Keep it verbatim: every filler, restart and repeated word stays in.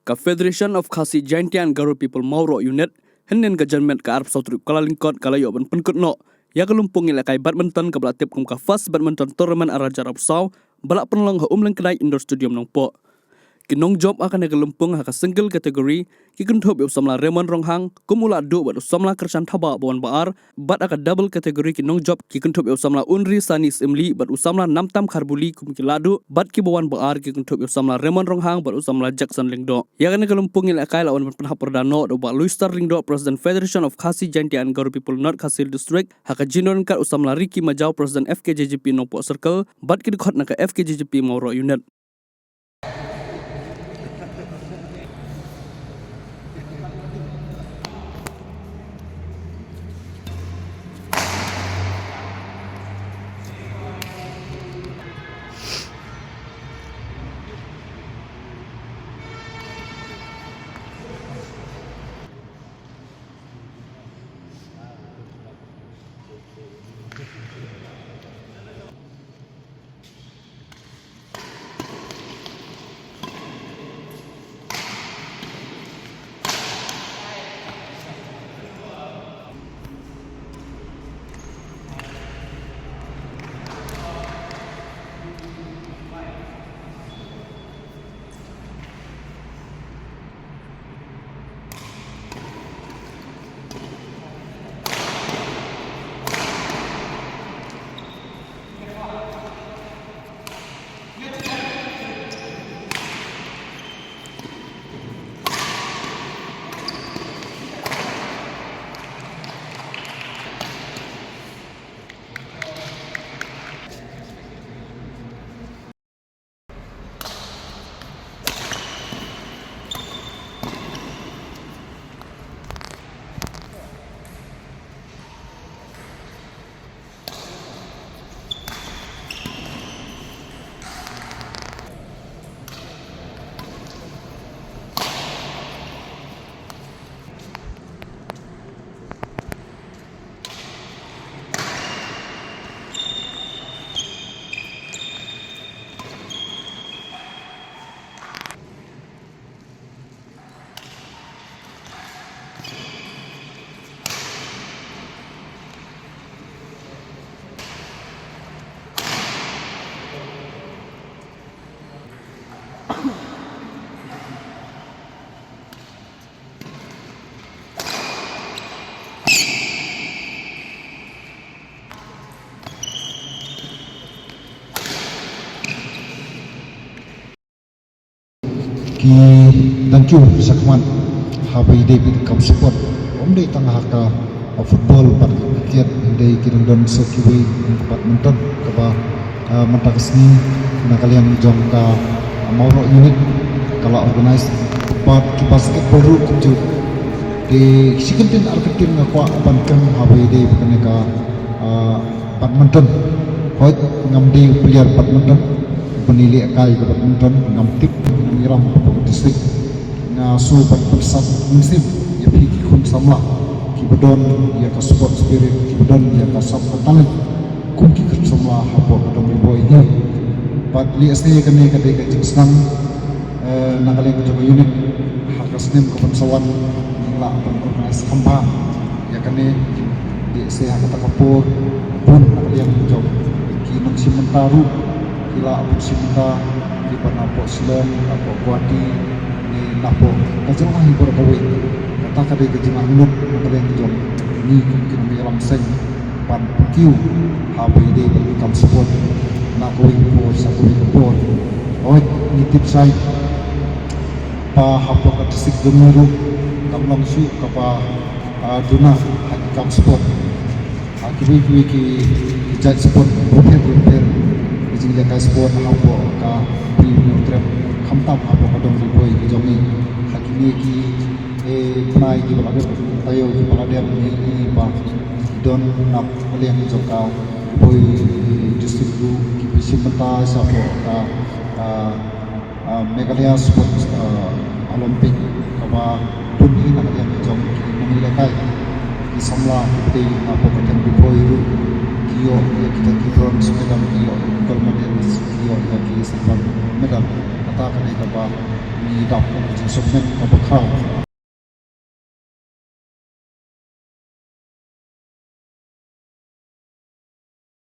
Ka Federation of Khasi Jaintia and Garo People Mawroh Unit, hynnin ka janmiet ka arphew saw tarik Kyllalyngkot ka la ïoh ban pynkut noh ïa ka lympung ïalehkai badminton kaba la tip kum ka First Badminton Tournament ar hajar arphew saw, ba la pynlong ha Umlyngkdai Indoor Stadium Nongpoh. Ki nongjop ha kane ka lympung ha ka single category ki kynthup ïa u samla Raymond Ronghang kum u la duh bad u samla Kyrshan Thabah ba wan ba ar, bad ha ka double category ki nongjop ki kynthup ïa u samla Unri Sani Syiemlieh bad u samla Namtam Kharbuli kum ki la duh, bad kiba wan ba ar ki kynthup ïa u samla Raymond Ronghang bad u samla Jackson Lyngdoh. Ïa kane ka lympung ïalehkai la wan ban pynhap pyrda noh da u Bah Louis Star Lyngdoh, President Federation of Khasi Jaintia and Garo People North Khasi Hills District, ha ka jingdon ryngkat u samla Ricky Majau, President F K J G P Nongpoh Circle, bad ki dkhot na ka F K J G P Mawroh Unit. Ki thank you shakhmat ha ba ïadei bad kam support. Ym dei tang ha ka football bad cricket, dei ki dang don sa kiwei, badminton kaba, ah, mynta ka sngi na ka liang jong ka Mawroh unit ka la organize bad ki basketball ruh kumjuh. Te shi kyntien ar kyntien nga kwah ban kren ha ba ïadei bad kane ka, ah, badminton. Hooid, ngam dei u player badminton, ban ïalehkai ka badminton, ngam tip, ngam ïalam hapoh ka district. Nga shu ban pynsngew mynsiem ïa phi ki khun samla kiba don ïa ka sport spirit, kiba don ïa ka sap ka talent kum ki khun samla hapoh ka dong Ri Bhoi hi. Bad lehse kane ka dei ka jingsneng, eh, na ka liang ka jong ka unit, ha ka snem ka ban sa wan ngin lah ban organize kham bha ïa kane. Lehse ha kata ka por bun na ka liang jong ki nongshim bynta ruh ki lah ban shim bynta, kiba napoh Shillong, napoh Guwahati, ne napoh ka jylla hi baroh kawei. Kata ka dei ka jingangnud na ka liang jong ngi kum ki nongïalam seng ban pynkiew ha ba ïadei bad ki kam sport na kawei ka por sha kawei ka por. Hooid, ngi tip shai ba hapoh ka district jong ngi ruh kam long shuh kaba, ah, duna ha ki kam sport. Ha kiwei kiwei ki, ki jait sport bapher bapher, ki jingïalehkai sport hapoh ka Ri Hynñiewtrep, khamtam hapoh ka dong Ri Bhoi ka jong ngi. Ha kine ki, eh, bnai kiba la dep, taïew kiba la dep, ngi i ba ki don na ka liang jong ka Ri Bhoi, eh, district ruh kiba shim bynta shapoh ka, ah, ah, Meghalaya Sports, ah, Olympic, kaba bun hi na ka liang jong ki nongïalehkai, ki samla kiba dei napoh ka thaiñ Ri Bhoi ruh ki ïoh ïa kita ki bronze medal, ki ïoh ïa ki gold medal, ki ïoh ïa ki silver medal. Kane kaba ngi dap kum ka jingsngewbha kaba khraw.